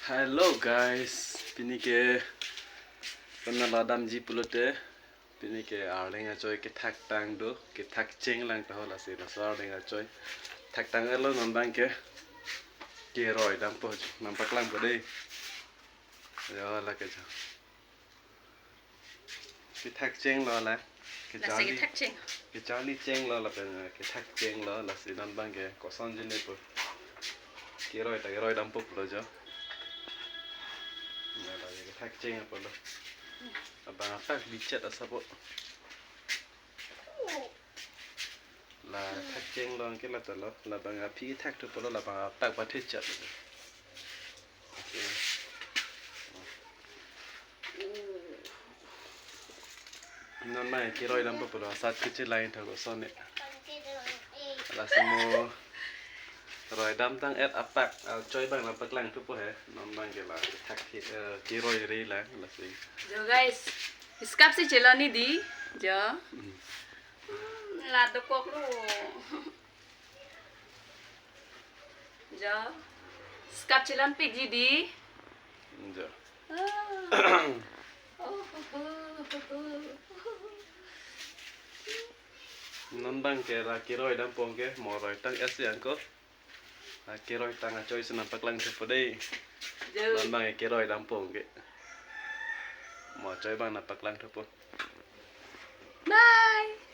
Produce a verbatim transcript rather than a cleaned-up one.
Hello guys, pini ke kona la damji pulote, pini ke arleng achoi kethak tang do, kethak cheng lang ta ho lasi, laso arleng achoi thak tang-etlo, non abang ke keroi dampo, nangpaklangpo dei. Yo, lake jo. Kethak chenglo la. Lasi kecharli, kethak cheng. Kecharli chenglo lapen kethak chenglo, lasi non abang ke kosonji ne pu. Keroi ta keroi dampo pulo jo. Na la kethak cheng apotlo. Abang apak bichet asapo. La thak chenglo anke la talo. Labang aphi thak thupo lo, labang apak pathe chat. Non abang keroi dampo pulo, asat kechelai thak osone. Lasi mo roi dam tang-et apak achoi abang nangpaklang thupo he. Non abang ke la thak ke, eh, keroi ri lang lasi. Jo guys, skap si cheloni dei. Jo. Hmm. Hmm, la dokoklo. Jo. Skap chelonpikji dei. Jo. Ah. Oh, ho, ho, ho, ho. Non abang ke la keroi dampo ke, mo roi tang-et si anke. La keroi tang achoi si nangpaklang thupo dei. Jo. Non abang ke keroi dampo ke. Mo achoi abang nangpaklang thupo. Bye.